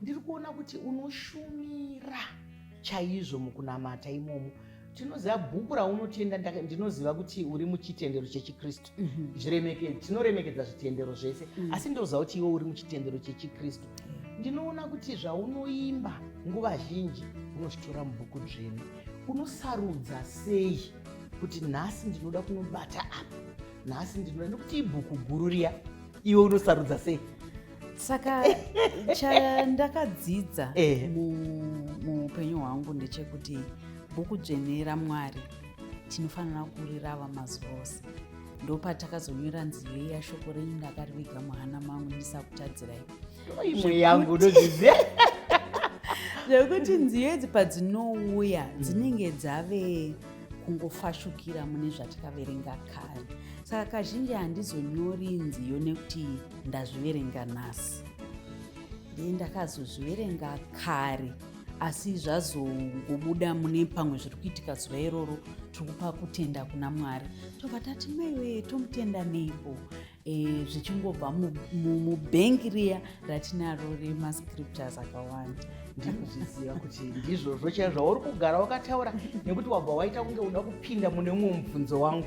Ndiri kuona kuti unoshumira chaizvo mukunamata imomo. Tinoziva bhuku raunotenda, ndinoziva kuti uri muchitendero chechiKristu. Tinoremekedza zvitendero zvese, asi ndinoziva kuti iwe uri muchitendero chechiKristu. Ndinoona kuti zvaunoimba nguva zhinji unozvitora mubhuku dzvene. Unosarudza sei kuti nhasi ndinoda kunobata apa, nhasi ndinoda, nekuti ibhuku guru riya? Iwe unosarudza sei? Saka chandakadzidza muupenyu hwangu ndechekuti bhuku dzvene raMwari tinofanira kurirava mazuva ose. Ndopatakazonyora nziyo iya, "Shoko renyu ndakariviga muhana mangu ndisakutadzirai." Imwe yangu unozviziva. Zvekuti nziyo idzi padzinouya dzinenge dzave kungofashukira mune zvatakaverenga kare. Saka kazhinji handizonyori nziyo nekuti ndazviverenga nhasi, ndiye ndakazozviverenga kare, asi zvazongobuda mune pamwe zviri kuitika zuva iroro. Tiri kupa kutenda kuna Mwari, tobva tati, "Maiwe, tomutenda neipo?" Zvichingobva mubhengi riya ratinaro remascriptures akawanda. Ndinozviziva kuti ndizvozvo chaizvo zvauri kugara wakataura, nekuti wabva waita kunge uda kupinda mune mumwe mubvunzo wangu.